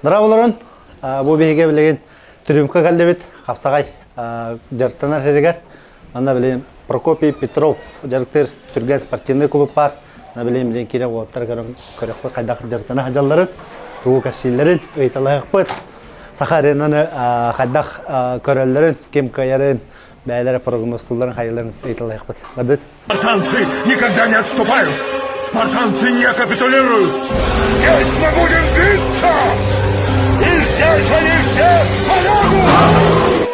Дорооболорун, бу биһиги билигин Трюмка кэллибит, хапсаҕай дьарыктанар сиригэр. Манна билигин Прокопий Петров дьарыктыыр Түргэн спортивный клуб баар. Манна билигин билигин киирэн уолаттар көрөн көрөхпүт хайдах дьарыктана сылдьалларын, тугу кэпсииллэрин ыйыталаһыахпыт. Саха аренаны хайдах көрөллөрүн, ким кыайарын, бэйэлэрэ прогнозтуулларын хайаларын ыйыталаһыахпыт. Бардыт. Спартанцы никогда не отступают! Спартанцы не капитулируют! Здесь мы будем биться! И здесь они все полягут!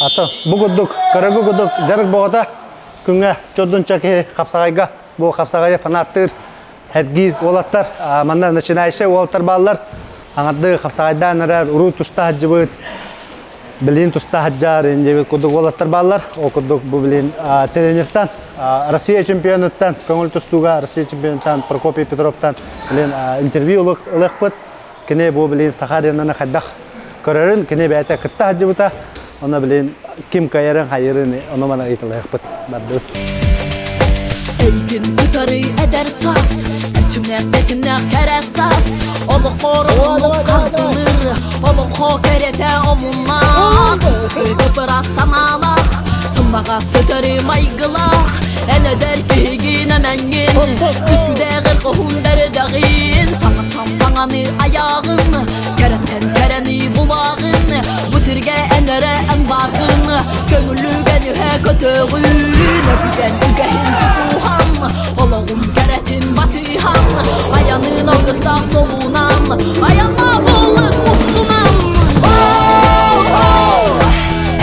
Ата бу курдук, көрөгү курдук дьарык боҕото күҥҥэ чордунча киһи хапсаҕайга бу хапсаҕайы фанаттыыр эргиир уолаттар манна начинающий уолаттар бааллар аҥардыы хапсаҕайдаан эрэр уруу туста сылдьыбыт билин туста сылдьар диэбит курдук уолаттар бааллар ол курдук бу билин тренертан Россия чемпионуттан көҥүл тустууга Россия чемпионуттан Прокопий Петровтан билин интервью ылыахпыт Кини бу билин Саха аренаны хайдах көрөрүн, кини бэйэтэ кытта сылдьыбыта. Онно билин ким кыайарын, хайырын ону маны ыйыталаһыахпыт бардыбыт. Эйгин утары эдэр саас, эрчимнээх тэтимнээх кэрэ саас, олоххор омуннук хардылыр, олоҥхо кэрэтэ омуннаах, ырыа санаалаах, сымнаҕас сытары майгылаах, эн эдэр киһигин эмэҥҥин, күскүдээҕэр хоһуун бэрдэҕин, Саҥаны айаҕын, кэрэттэн кэрэни булаҕын, бу сиргэ эн эрэ эн бааргын, көҥүлүгэн үһэ көтөҕүн, өбүгэн үгэһин тутуһан, олоҕум кэрэтин батыһан, айанын алгыстаах суолунан, айанна буолун устунан. О-о,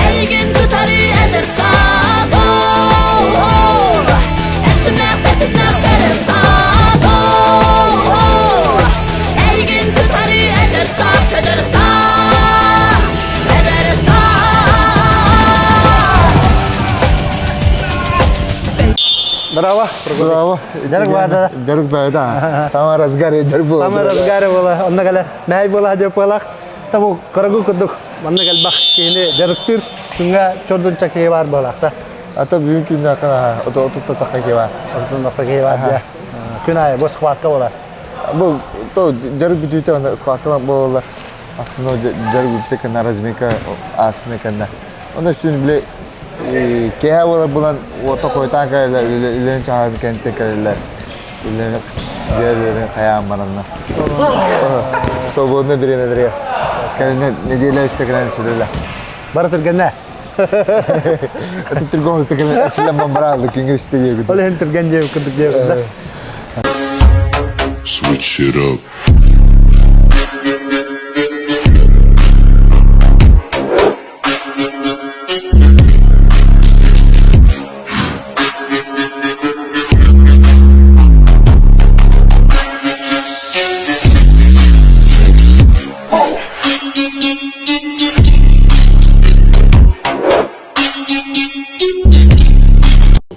эйигин кытары эдэр саас, о-о, эрчимнээх тэтимнээх кэрэ саас, о-о, эйигин кытары эдэр саас, эдэр саас, эдэр саас. Браво! Браво! Дьарык баада. Дьарык баада. Самый разгар дьарык буола. Самый разгар буола. Онно кэлэ мэһэй буола дьарык буолах. Табу көрөгү курдук манна кэлбэх киһини дьарыктыыр күҥҥэ чордунча киһи баар буолаахта. Ата бүгүн күннэ акана отутта тахха киһи бар. Отутун тахса киһи бар дьэ. Күн аайы бу схватка буолар. Бу то дьарык бүтүүтэ схваткалар буолалар. Основной дьарык бүтте кэннэ разминка ааспына кэннэ. Онно сүн биле киһи буолар булан уота хойтаан кэлэллэр, үлэни чаһан кэнтэ кэлэллэр. Үлэни дьиэлэрин хайаан баранна. Свободное время Кэлинэ неделя үстэ кэлэн сүрүлэ. Бара түргэннэ. Это түргөн үстэ кэлэн эсилен бамбараалды күнгө үстэ диэбит. Ол иһин түргэн диэбит курдук диэбит. Switch it up.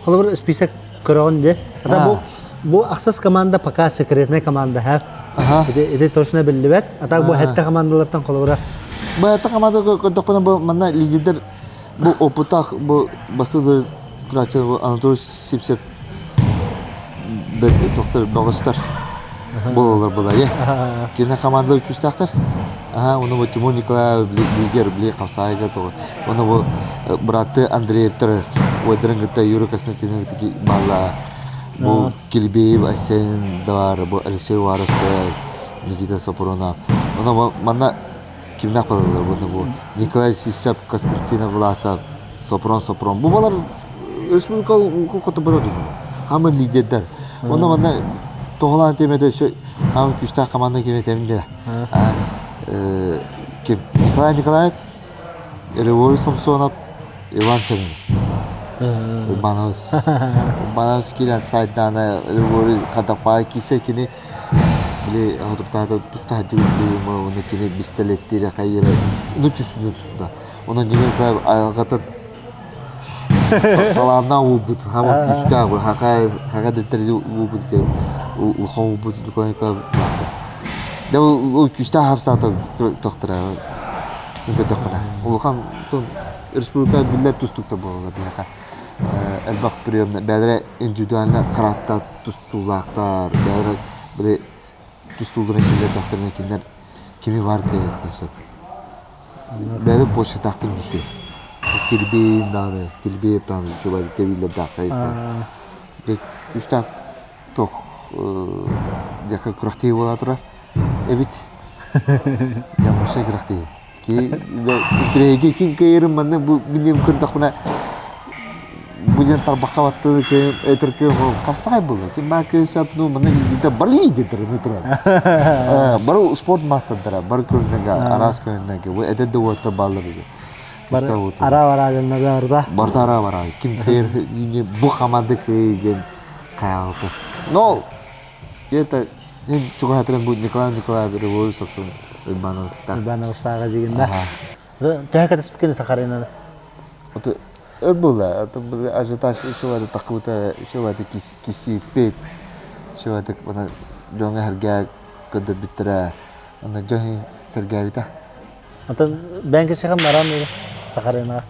Холобур, список көрөҕүн дии. Ата бу бу ахсыс команда пока секретная команда һэ. Ити ити точно биллибэт. Ата бу хэтте командалартан холобура Бу хэтте команда көрдөхпүнэ бу манна лидердер бу опытах бу бастыыр турааччы бу Анатолий Сипсев тохтор бөҕөстөр буолалар буолайы. Кини командалар күүстээхтэр. Аха, уну бу Тимур Николаев лидер били хапсаайга тоҕо. Уну бу братты Андреевтар уойдарын кытта Юрий Константинович баалла. Бу Килбеев Айсен да бар, бу Алексей Уваровскай, Никита Сопронов. Ону манна кимнээх балалар буну бу Николай Сисяп, Константин Власов, Сопрон Сопрон. Бу балар республика хоту бара дуу. Хамы лидердер. Онно манна тоҕолаан темете хамы күүстээх команда кеметемин де. Ким Николай Николаев, Револь Самсонов, Иван Семенов. Урбановс Урбановс киирэн сайдаана Револь хатаппаа кисе кини били хотуктаата туста хаддыбыт киһи уонна кини бистэлэттиирэ хайыра ну чувствует тустуда. Онон Николай Николаев айылҕатын Талааннаах уолбут, хаама күүстээх, хака хака дэттэр уолбут улахан уолбут Николай Николаевич Дьэ ол күүстээх хапсаата тохтора көрдөххүнэ. Улахан республика биллэр тустууктар буолаллар биһиэхэ. Элбэх приемна бэйэлэрэ индивидуально хараатта тустуулаахтар, бэйэлэрэ били тустууларын киллэрдэхтэринэ кинилэр кими баар кыайыахтарын сөп. Бэйэлэр почтатаахтар түсүө. Килбиин даҕаны, Килбиэп даҕаны үчүгэй тэбиилэрдээх Дьэ күүстээх туох диэххэ күрэхтэһии буола турар эбит. Дьэ вообще күрэхтэһии. Интириэһиргии ким кыайарын манна бу минем көрдөхпүнэ бу диэн тарбахха баттыны кыайым этэр кыайым хапсаҕай буолла. Ким баа кыайым сөп ну манна лидердэр бары лидердэр аны турар. Бары спорт мастердара, бары көрүннэргэ, араас көрүннэргэ. Бу эдэр да уоттар бааллар уже. Бары араа бараа дьоннор да. Барыта араа бараа. Ким кыайар бу команда кыайыр диэн хайаабыта. Но это Эн чугаһатыран бу Николай Николаевич Революция собственно Уйбаанабыстаах. Уйбаанабыстааҕа дигин да. Төһө кэтэспиккин Сахаринаны? Ото өр буолла. Ото ажиотаж үчүгэйдик таххыбыта, үчүгэйдик кисииппит, үчүгэйдик мана дьоҥҥо сэргээ көрдөрбүттэрэ. Онно дьон сэргээбитэ. Ото бэйэҥ кисиэхэ маран Сахаринаҕа?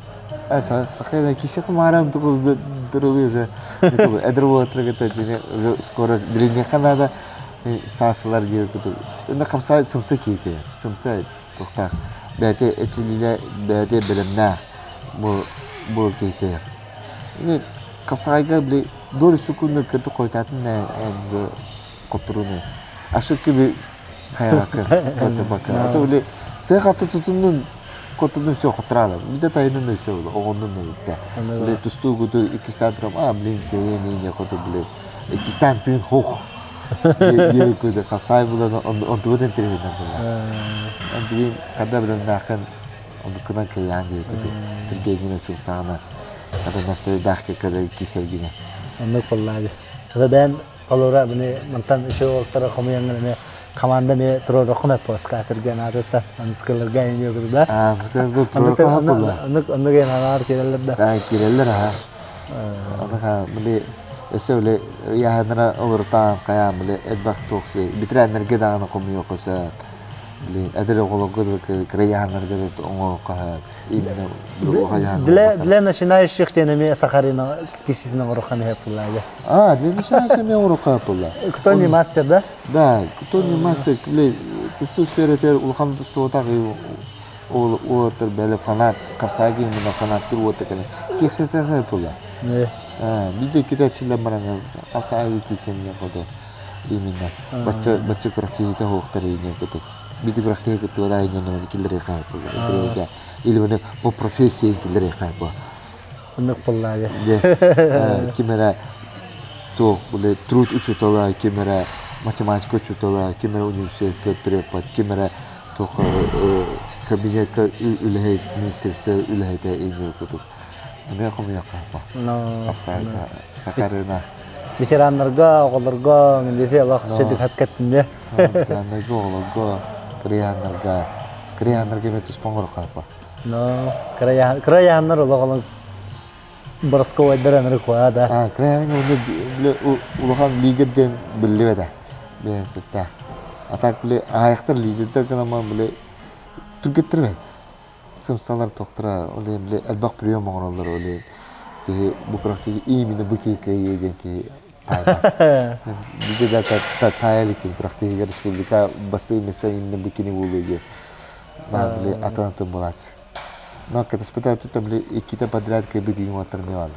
Сахарина кисиэхэ маран дорогой уже эдэр буолатырга уже скоро билиниэххэ наада саасылар диэбит курдук. Онно хамсаа сымса киһи сымса туохтаах бэйэтэ эчилиилэ бэйэтэ бэлэмнээх бу бу киһитигэр. Хапсаҕайга били долю секунды кырдык хойутаатын уже хотторууну. Ошибка би хайаакы бака. А то били сыахаты тутуннун котуннун все хотраала. Биде тайынын все оҕоннун бүттэ. Били тустуу гуду иккистан турам, а блин кэйэ миине хоту били иккистан тыын хох. Диэбиккүдэ хасай булан онтугут интириэһинэн була. Билин хада билимнаахын онуккунан кэйээн диэбиккүтү түргэҥҥинэ сымсаҕына хада настройдаах кэккэлэ кисэргинэ. Оннук буоллаа Ата бэйэн холура бини мантан үчүгэй уолаттары хомуйаҥҥын эмиэ команда эмиэ туруороххун эппоска түргэн аатыттан аныскыларга эйиниэ курда. Аныскыларга туруорохха була. Оннук оннук эн анаар кирэллэр да. Аа кирэллэр аха. Аныха били өссө били ыйааһыннара олорутаан хайаан били элбэх туох битрээннэргэ даҕаны хомуйуохха сөп. Били эдэр оҕолорго да кыра ыйааһыннарга да оҥоруохха сөп. Именно Для для начинающих диэн эмиэ Сахарина киситин оҥоруохха нэһиэп буолла. А, для начинающих эмиэ оҥоруохха буолла. Кто не мастер, да? Да, кто не мастер, били тустуу сфератыгар улахан тустуутах уолаттар бэлэ фанат, хапсаага именно фанаттыр уота кэлэн киэксэтэх буолла. Биирдэ китаччылар баран хапсаага киирсэмҥэ хоту именно бачча бачча күрэхтэһиитэ суохтар иинэ кутук. Биирдэ күрэхтэһии кыттыбата инньэ киллэриэхэ буолла. Или маны по профессии киллэриэхэ буолла. Оннук буоллаа Ким эрэ туох били труд учуутала, ким эрэ математика учуутала, ким эрэ университетка препод, ким эрэ туох кабинетка үлэһит, министерство үлэһитэ инньэ курдук. Эмиэ хомуйуохха Хапсаайга, Сахарына. Ветераннарга, оҕолорго милиция олох сөдүк хат кэттинде. Ветераннарга, оҕолорго, кырыйааннарга, кырыйааннарга эмиэ туспа оҥоруохха Но кырайааннар олоҕолон Боросковайдар анырык да. А, кырайааннар уонна улахан лидер диэн биллибэтэ. Бэйэн сытта. А так били аайахтар лидердэр гынаман били түргэттэрбэт. Сымсалар тохтора, ол били элбэх прием оҥороллор ол киһи бу кырахтыы именно бу киһи кыайыа диэн киһи таайбат. Мен биде да таайа иликпин кырахтыыга республика бастыы места именно бу кини буолуо диэн. На били атын атын буолааччы. Но кэтэспитэ тута били иккитэ подряд кыайбыт уоттар эмиэ бааллар.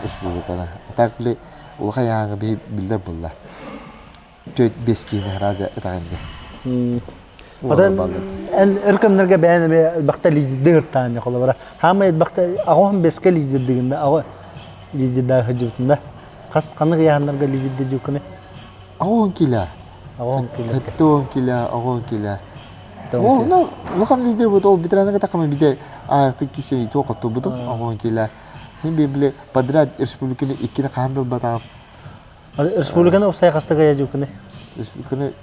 Республикада. А так били улахан яаҥы биһи биллэр буолла. Төрт бес киһини раза ытаҕын Оттон эн өр кэмнэргэ бэйэн эмиэ элбэхтэ лидердии ыртаан холобура. Хаамай элбэхтэ аҕоһун бэскэ лидердигин да аҕа лидердаа сылдьыбытын да хас ханнык ыйааһыннарга лидердии дьуккуну? Аҕоһун килэ. Аҕоһун килэ. Сэттэ килэ, аҕоһун килэ. Ол ну улахан лидер бут ол ветеранга такама биде аахты кисеми туох оттубутум аҕоһун килэ. Хин били подряд республиканы иккини хаһан да ылбатаҕым. Республиканы уопсай хастыга дьуккуну? Республиканы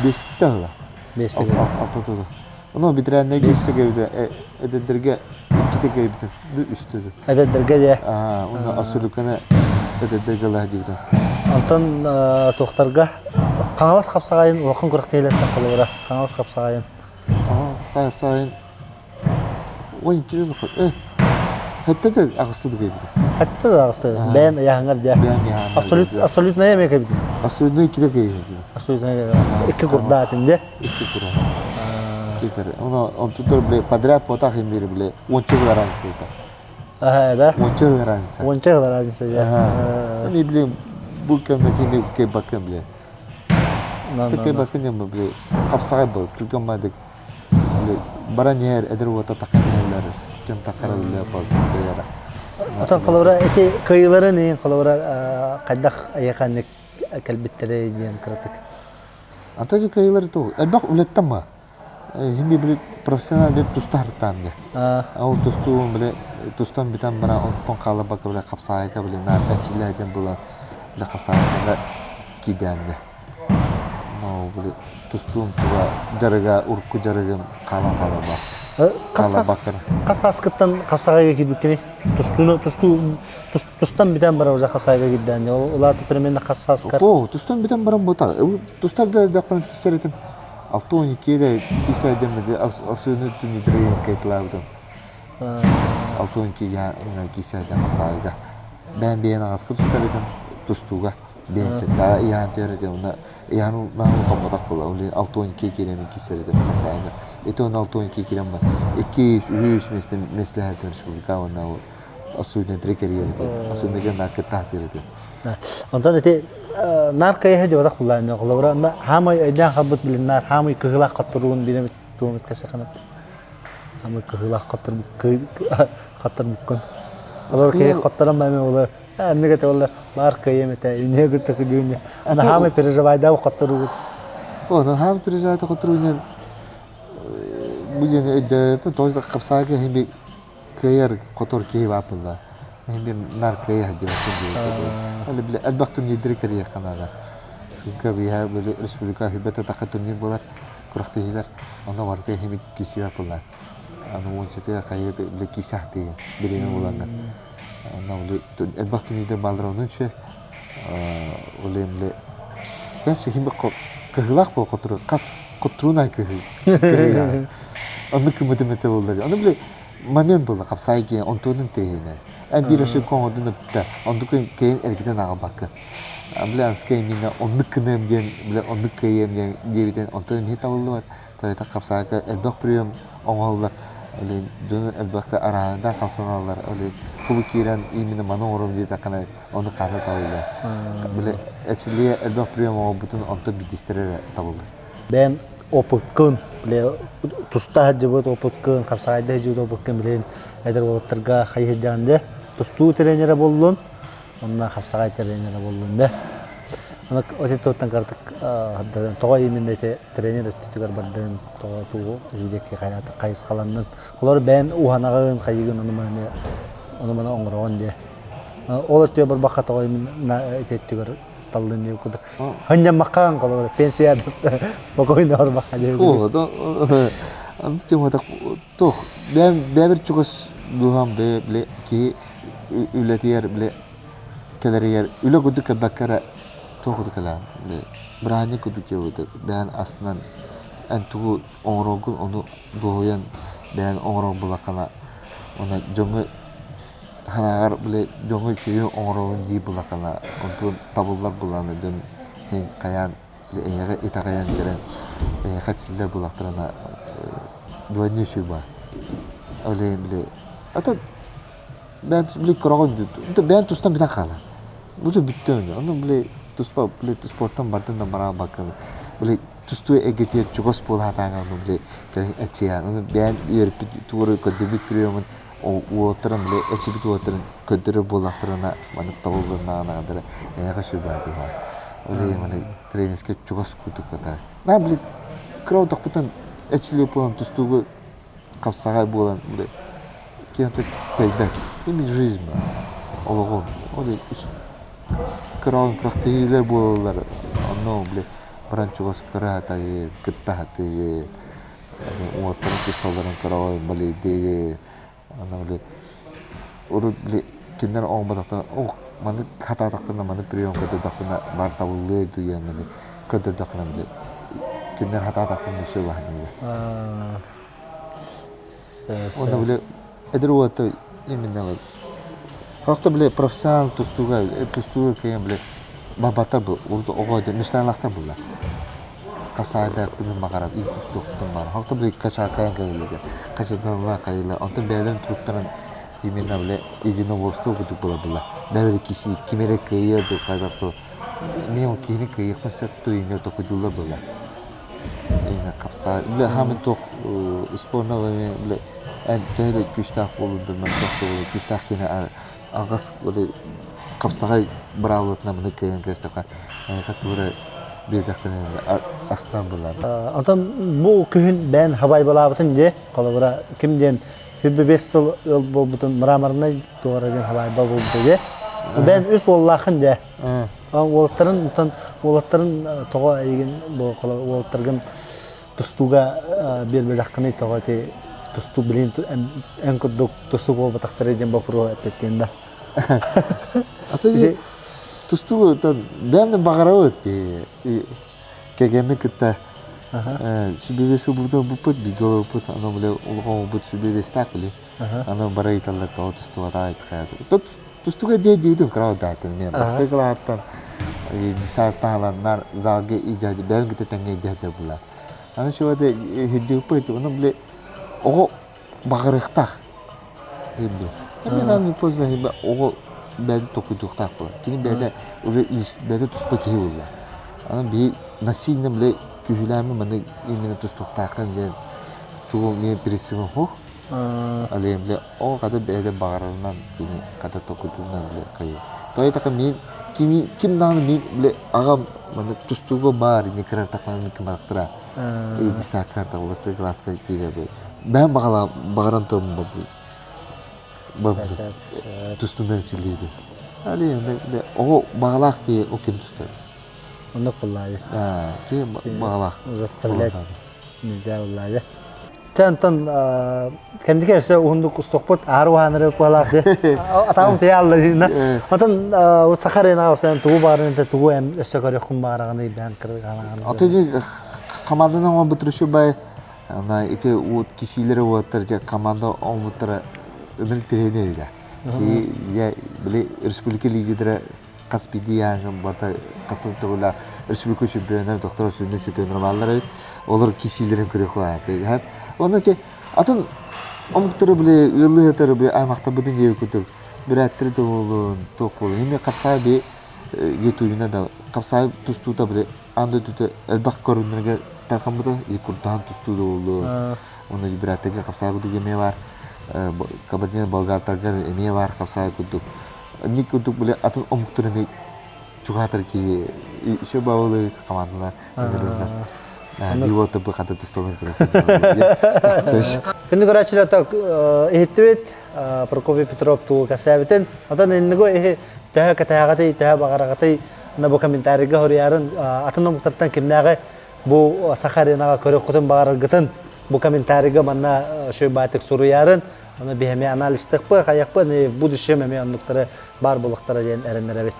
бестэ ыла. Бестэ Алта туту. Ону ветераннарга үстэ эдэрдэргэ Иккитэ кэйбитим, үстэ ду. Эдэрдэргэ дьэ. Аа, уонна абсолютканы эдэрдэргэ лаһа диэбитим. Онтон туохтарга Хаҥалас хапсаҕайын улахан күрэхтэһиилэртэн холобура Хаҥалас хапсаҕайын. Хаҥалас хапсаҕайын Ой, интересно, Хэтте да аҕыста да кэйбитим. Хэтте да аҕыста. Бэйэн ыйааһыҥар дьэ. Бэйэм ыйааһыҥар. Абсолют, абсолютная эмиэ кэйбитим. Абсолютно иккитэ кэйбитим. Абсолютная икки курдаатын дьэ. Икки кура. Икки кура. Оно онтуттар бile подряд потах имбири бile уонча жыл разница это. Ага, да? Уонча жыл разница. Уонча жыл разница дьэ. Ага. Эми бile бу кэмҥэ кими кэйбаккын бile. Кэйбаккын диэн бile хапсаҕай был түргэн маадык баран иһэр эдэр уота таххан иһэллэр ким таххара биллэ кыайара. Отон холобура ити кыайыыларын иһин холобура хайдах айаханнык кэлбиттэрэй диэн кыратык. Ата ити кыайыылары ту элбэх үлэттэн ма химби били профессионал бит туста хартаам де. Ол тустуун били тустан бүтэн баран онтон хаалабакка били хапсаайка били наар эчиллээтин булан били хапсаайкага киидээн де. Били тустуум туга дьарыга урукку дьарыгым хаалан хаалар баар. Хас сааскыттан хапсаҕайга киирбиккиний? Тустууну тустуу тустан бүтэн баран уже хасайга киирдээн ол улааты примерно хас сааскар? О, тустан бүтэн баран бута. Тустар да дакпан кисер этим. 6-12 да кисайдым абсолютно түнүдүрэ кайтылаабытым. 6-12 кисайдым хапсаҕайга. Бэйэм бэйэн аҕаска тустар этим тустууга. Биэнсэтэ ыйаан түһэр уонна ыйаан хоммотох буолла. Ол 6-12 киирэмин киирсэр этим хапсаайга. Ити он 6-12 киирэн икки үһүс миэстэ миэстэлэһэр республика уонна осуднетри кэрийэр этим. Осуднеге наркыттаатыр этим. Онтон ити нар кайыһа дьыбатах буллаан холобура хаамай өйдөөн халбыт билин нар хаамай кыһылаах хотторуун биремит туомут кэсэханат. Хаамай кыһылаах хоттор буккун. Олор киһи хотторон бэми олор Аннык этэ буолла баар кыайыам этэ инньэ кытта күдүүннэ наһаамай переживайдаабы хотторугут. О, наһаамай переживайда хотторугунан бу диэн өйдөөппүн тоҕо хапсаҕа киһи кыайар хотор киһи баар буолла. Эһиби нар кыайа сылдьыбаккын диэбит. Ол бile элбэх турнирдары кэрийиэххэ наада. Ссылка биһа били республика хүбэтэ таха турнир буолар күрэхтэһиилэр. Онно барыта эһиби кисиэ буолла. Аны уончатыга хайы бile кисах деген бириэмэ буланнар. Элбэх түнүйдэр бааллар онун үчү ол эмле кэс хим кыһылаах бол хотуру хас хотуруунай кыһыл оннук кымытымыты болла ону биле момент буолла хапсаай киэн онтуонун тириһинэ эн биир ошибка оҥордун өптө оннук кэйин эргитэн аҕалбаккын биле анскай именно оннук кыныам диэн биле оннук кыайыам диэн диэбитин онтон эмиэ табыллыбат Тоҕо хапсаайга элбэх прием оҥоһуллар. Дьону элбэхтэ арааһынай хамсаналлар. Кубу киирэн именно маны оҥором диэтэххинэ ону ханна табыллар. Били эчилиэ элбэх прием оҥорбутун онто биирдэстэрэ эрэ табыллар. Бэйэм опыткын, били туста сылдьыбыт опыткын, хапсаҕайда сылдьыбыт опыткын билигин эдэр уолаттарга хайыы сылдьаҕын дии. Тустуу тренерэ буоллун, онно хапсаҕай тренерэ буоллун дии. Аны ити туттан кыратык тоҕо именно ити тренер өттүтүгэр бардын, тоҕо тугу диэки хайысхаланнын. Холор бэйэн уһанаҕын, хайыгын ону маны ону маны оҥороҕун дии. Ол өттүгэр барбакка тоҕо именно ити өттүгэр таллын диye курдук. Хынньаммаккаан холобура пенсияда спокойно барбакка диye курдук. О, темата туох бэйэм бэйэбэр чугас дууһам бэйэ бile киһи үлэтигэр бile кэлэригэр үлэ курдук кэлбэккэ эрэ туох курдук кэлэҕин били бырааһынньык курдук диэбит бэйэҥ астынан эн тугу оҥороргун ону дуоһуйан бэйэҥ оҥорор буоллаххына уонна дьоҥҥо санааҕар били дьоҥҥо үчүгэйи оҥоробун дии буоллаххына онтун табыллар буоллаҕына дьон хайаан эйиэхэ итэҕэйэн кэлэн эйиэхэ этиллэр буоллахтарына двойной үчүгэй баар ол иһин били атын бэйэн били көрөҕүн бэйэн тустан бүтэн хаалар бу бүттэ ону били туспа били спортан бардын да бараабаккын били тустуу эйгэтигэр чугас буола сатааҥҥын ону били эрчийэҕин ону бэйэн үөрэппит тугу көрдөрбүт приемун уолаттарын били эчийбит уолаттарын көрдөрөр буоллахтарына маннык табыллыннаҕына эйиэхэ сүбэ ол иһин маны тренерскэй чугас курдук гынар наа били кыра отохпутун эчилиэ буолан тустуугу хапсаҕай буолан били кем-то тэйбэт именно жизнь олоҕун ол кыраҕын күрэхтэһиилэр буолаллар онно били баран чугас кыра сатайын кытта сатыйын уоттарын тусталларын кыраҕын балейдыйын. Аны били урут били кинилэр оҥорботохторо ох маны хатаатахтарына маны прием көрдөрдөхпүнэ баар табыллыа дуу диэн маны көрдөрдөххүнэ били кинилэр хатаатахтарына үчүгэй баһаныыга. Уонна били эдэр уолаттар именно вот Просто били профессионал тустууга тустууга кыайан били барбаттар бу урут оҕо мечталаахтар булла. Хапсаайдаахпын баҕарар ил тустуохпутун баҕарар. Хохто били качалкаан кэлэллэр. Качалкаан хайыла. Онтон бэйэлэрин туруктарын именно били единоборство курдук буолар була. Бэйэлэри киси ким эрэ кыайыа дуу хайдах дуу. Мин ол киһини кыайыахпын сөп дуу инньэ токуйдууллар буолла. Инньэ хапсаай. Бile хамын туох спорна бile эн төһө да күүстээх буолур да мөлтөх да буолур күүстээх киһини аҕас хапсаҕай быраабылатынан маны кыайан кэстэххэ эйиэхэ тугу эрэ биэрдэхтэринэ астынан буллар. Онтон бу күһүн бэйэн хабайбалаабытын дии холобура ким диэн 25 сыл ыал буолбутун мраморнай туора диэн хабайба буолбута дии. Бэйэн үс уоллаахын дии. Уолаттарын онтон уолаттарын тоҕо эйигин бу уолаттаргын тустууга биэрбэтэххиний тоҕо ити тустуу билин эн курдук тустуу буолбатахтара диэн боппуруоһу эппиттиэн да. Аты тустуу бэйэм баҕарабыт кэргэммин кытта сүбэбиэс ылбытын ылбыппыт бииргэ олорбуппут аны били улахан уолбут сүбэбиэстээх били аны бары ыйыталлар тоҕо тустубатаҕай Тустууга диэ диэбитим кыра даатын мен бастакы кылааттан десант залга идэ бэйэм кытта тэҥҥэ идэ була. Аны шуата хиддиппыт ону били оҕо баҕарыахтаах хибби. Эми рано поздно хибби оҕо бэйэтэ токуйдуохтаах буолар. Кини бэйэтэ уже бэйэтэ туспа киһи буолла. Аны биһи насильно били күһүлээммин маны именно тустуохтааххын диэн тугу мен принцибим хух. Алием бile Ол хата бэйэтэ баҕарарынан кини хата токутунан бile хайы. Тоҕо диэтэххэ мин кими ким даҕаны мин бile аҕам манна тустууга баар ини кыратахпына кыматахтара десятка табыласы класска киирэ бэйэм баҕала баҕаран турабын бу тустууна эрчиллиибин. Али оҕо баҕалаах киһи ол ким тустар. Оннук буоллаайы. Киһи баҕалаах. Заставлять нельзя буоллаайы. Чэ, онтон кэнники өссө уһундук устуохпут аһар уһааныры куолаах атаҕым тыйаалла Отон Саха аренаҕа усан тугу баарын тугу эм өссө көрүөххүн баараганы бээн кырганаҕын. Аты команданан оҥорбут бай ана ити уот кисиилери уоттар же команда оҥмуттара ыныр тирэни билэ. Я били республика лидерэ хас биирдии ыйааһын барыта хас да төгүллээх республика чемпионнара, доктора сүннүн чемпионнара бааллар эбит. Олор киирсиилэрин көрүөх баҕайы. Онно ити атын омуктары били ыаллыы сытар били аймахтарбытын диэбит курдук бүрээттери да буоллун, туох буоллун. Эмиэ хапсаай би ютубина да хапсаай тустуута били аан дойдута элбэх көрүҥнэргэ тарҕаммыта и курдаан тустуу да буоллун. Уонна бүрээттэргэ хапсаай курдук эмиэ баар. Кабардино-Балкартарга эмиэ баар хапсаай курдук. Ник курдук били атын омуктар эмиэ чугаһатар киһи еще баалыбыт командалар ыҥырыллар. Его бу хата тусталар Күндү көрөөччүлэр так иһиттибит Прокопий Петров тугу кэпсээбитин. Отон инниго иһи төһө кэтэһэҕитий, төһө баҕараҕытый на бу комментарийга хоруйарын атын омуктартан кимнээҕи бу Саха аренаҕа көрүөххүтүн баҕараргытын бу комментарийга манна шөй суруйарын Аны биһи эмиэ анализтыахпыт, хайыахпыт, в будущем эмиэ оннуктары баар буолуохтара диэн эрэннэрэбит.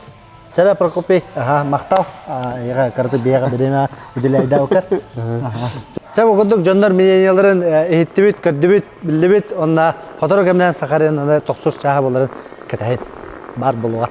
Чара Прокопий, аха, махтал. Эйиэхэ карты биэҕэ бириэмэ уделяйдаабыккар. Чэ, бу курдук дьоннор мненияларын иһиттибит, көрдүбүт, биллибит. Онна сотору кэмнээн Сахарин аны тохсус чааһа буоларын кэтэһин. Баар буолуоҕа.